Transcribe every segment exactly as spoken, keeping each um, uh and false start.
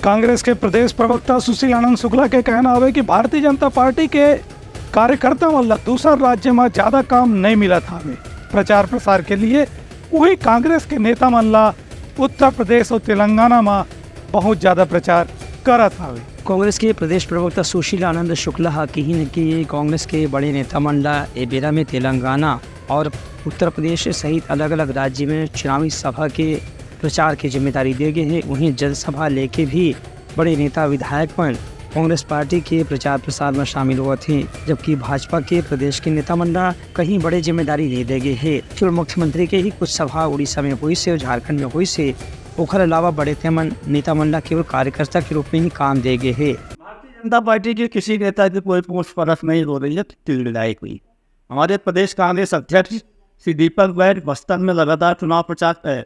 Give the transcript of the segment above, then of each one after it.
कांग्रेस के प्रदेश प्रवक्ता सुशील आनंद शुक्ला के कहना हवे कि भारतीय जनता पार्टी के कार्यकर्ता मन ला दूसर राज्य म ज्यादा काम नइ मिलत हवे प्रचार प्रसार के लिए। वहीं कांग्रेस के नेता मन ला उत्तर प्रदेश और तेलंगाना म बहुत ज्यादा प्रचार करत हवे। कांग्रेस के प्रदेश प्रवक्ता सुशील आनंद शुक्ला ह किहिन कि कांग्रेस के बड़े नेता मन ला ए बेरा में तेलंगाना और उत्तर प्रदेश सहित अलग-अलग राज्य में चुनावी सभा के प्रचार के जिम्मेदारी दे गे हे। उहीं जनसभा लेके भी बड़े नेता विधायक मन कांग्रेस पार्टी के प्रचार प्रसार में शामिल होवत हे, जबकि भाजपा के प्रदेश के नेता मन ला कहीं बड़े जिम्मेदारी नइ दे गे हे। केवल मुख्यमंत्री के ही कुछ सभा उड़ीसा में होइस हे और झारखंड में होइस हे, ओखर अलावा बड़े नेता मन, नेता मन ला केवल कार्यकर्ता के रूप में ही काम दे गे हे। भारतीय जनता पार्टी के किसी नेता की कोई पूछ परख नहीं हो रही है, तिलमिलाए हुई। हमारे प्रदेश कांग्रेस अध्यक्ष श्री दीपक बैठ बस्तर में लगातार चुनाव प्रचार, अ,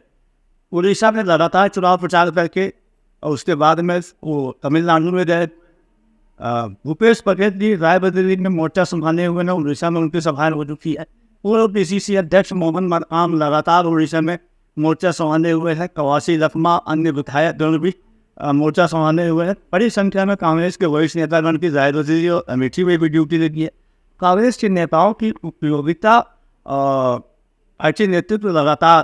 उड़ीसा में लगातार चुनाव प्रचार करके और उसके बाद में वो तमिलनाडु में गए। अ, भूपेश बघेल जी रायबरेली में मोर्चा संभाले हुए हैं, उड़ीसा में उनकी सभाएं हो चुकी है। पूर्व पीसीसी अध्यक्ष मोहन मरकाम लगातार उड़ीसा में मोर्चा संभाले हुए हैं। कवासी लखमा, अन्य विधायकगण भी, अ, मोर्चा संभाले हुए हैं। बड़ी संख्या में कांग्रेस के वरिष्ठ नेतागण की रायबरेली और अमेठी में भी ड्यूटी लगी है। कांग्रेस के नेताओं की उपयोगिता, अ, पार्टी नेतृत्व लगातार,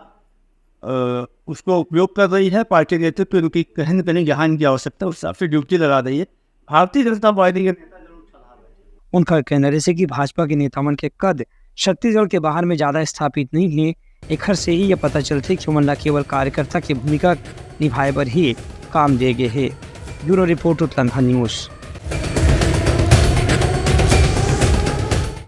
अ, उसको उपयोग कर रही है। पार्टी नेतृत्व उनकी कहीं न कहीं जहां इनकी आवश्यकता है, उस हिसाब से ड्यूटी लगा रही है। भारतीय जनता पार्टी के नेता जरूर चला रहे हैं। उनका कहना रहिसे कि भाजपा के नेता मन के कद छत्तीसगढ़ के बाहर में ज्यादा स्थापित नहीं है, एखर से ही ये पता चलथे कि ओमन ला केवल कार्यकर्ता के भूमिका निभाए बर ही काम दे गे हे। Bureau report, Uttaranchal news.